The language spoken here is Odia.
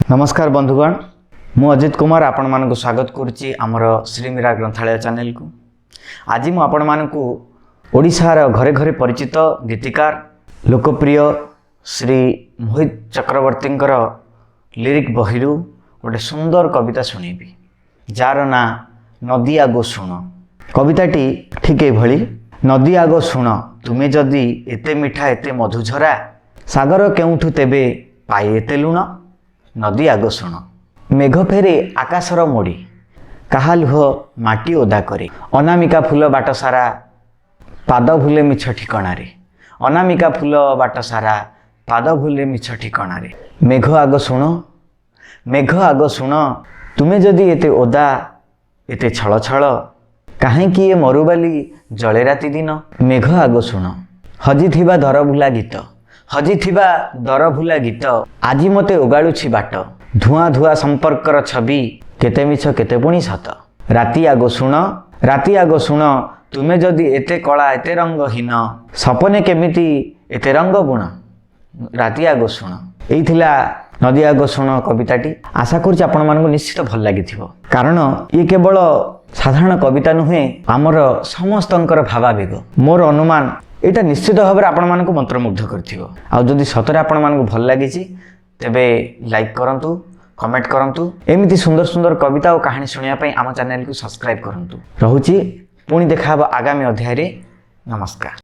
ନମସ୍କାର ବନ୍ଧୁଗଣ, ମୁଁ ଅଜିତ କୁମାର ଆପଣମାନଙ୍କୁ ସ୍ୱାଗତ କରୁଛି ଆମର ଶ୍ରୀମୀରା ଗ୍ରନ୍ଥାଳୟ ଚ୍ୟାନେଲକୁ। ଆଜି ମୁଁ ଆପଣମାନଙ୍କୁ ଓଡ଼ିଶାର ଘରେ ଘରେ ପରିଚିତ ଗୀତିକାର, ଲୋକପ୍ରିୟ ଶ୍ରୀ ମୋହିତ ଚକ୍ରବର୍ତ୍ତୀଙ୍କର ଲିରିକ୍ ବହିରୁ ଗୋଟେ ସୁନ୍ଦର କବିତା ଶୁଣେଇବି, ଯାହାର ନାଁ ନଦୀ ଆଗୋ ଶୁଣ। କବିତାଟି ଠିକ୍ ଏଇଭଳି। ନଦୀ ଆଗୋ ଶୁଣ, ତୁମେ ଯଦି ଏତେ ମିଠା, ଏତେ ମଧୁଝରା, ସାଗର କେଉଁଠୁ ତେବେ ପାଏ ଏତେ ଲୁଣ? ନଦୀ ଆଗ ଶୁଣ। ମେଘ ଫେରେ ଆକାଶର ମୋଡ଼ି, କାହା ଲୁହ ମାଟି ଓଦା କରେ। ଅନାମିକା ଫୁଲ ବାଟ ସାରା ପାଦ ଭୁଲେ ମିଛ ଠିକଣାରେ। ଅନାମିକା ଫୁଲ ବାଟ ସାରା ପାଦ ଭୁଲେ ମିଛ ଠିକଣାରେ। ମେଘ ଆଗ ଶୁଣ, ମେଘ ଆଗ ଶୁଣ, ତୁମେ ଯଦି ଏତେ ଓଦା, ଏତେ ଛଳ ଛଳ, କାହିଁକି ଏ ମରୁବାଲି ଜଳେ ରାତି ଦିନ? ମେଘ ଆଗ ଶୁଣ। ହଜିଥିବା ଦରଭୁଲା ଗୀତ, ହଜିଥିବା ଦରଭୁଲା ଗୀତ ଆଜି ମୋତେ ଓଗାଳୁଛି ବାଟ। ଧୂଆଁ ଧୂଆଁ ସମ୍ପର୍କର ଛବି କେତେ ମିଛ, କେତେ ପୁଣି ସତ। ରାତି ଆଗ ଶୁଣ, ରାତି ଆଗ ଶୁଣ, ତୁମେ ଯଦି ଏତେ କଳା, ଏତେ ରଙ୍ଗହୀନ, ସପନେ କେମିତି ଏତେ ରଙ୍ଗ ବୁଣ? ରାତି ଆଗ ଶୁଣ। ଏଇ ଥିଲା ନଦୀ ଆଗ ଶୁଣ କବିତାଟି। ଆଶା କରୁଛି ଆପଣମାନଙ୍କୁ ନିଶ୍ଚିତ ଭଲ ଲାଗିଥିବ, କାରଣ ଇଏ କେବଳ ସାଧାରଣ କବିତା ନୁହେଁ, ଆମର ସମସ୍ତଙ୍କର ଭାବାବେଗ। ମୋର ଅନୁମାନ, ଏଇଟା ନିଶ୍ଚିତ ଭାବରେ ଆପଣମାନଙ୍କୁ ମନ୍ତ୍ରମୁଗ୍ଧ କରିଥିବ। ଆଉ ଯଦି ସତରେ ଆପଣମାନଙ୍କୁ ଭଲ ଲାଗିଛି, ତେବେ ଲାଇକ୍ କରନ୍ତୁ, କମେଣ୍ଟ କରନ୍ତୁ। ଏମିତି ସୁନ୍ଦର ସୁନ୍ଦର କବିତା ଓ କାହାଣୀ ଶୁଣିବା ପାଇଁ ଆମ ଚ୍ୟାନେଲକୁ ସବସ୍କ୍ରାଇବ୍ କରନ୍ତୁ। ରହୁଛି, ପୁଣି ଦେଖାହେବ ଆଗାମୀ ଅଧ୍ୟାୟରେ। ନମସ୍କାର।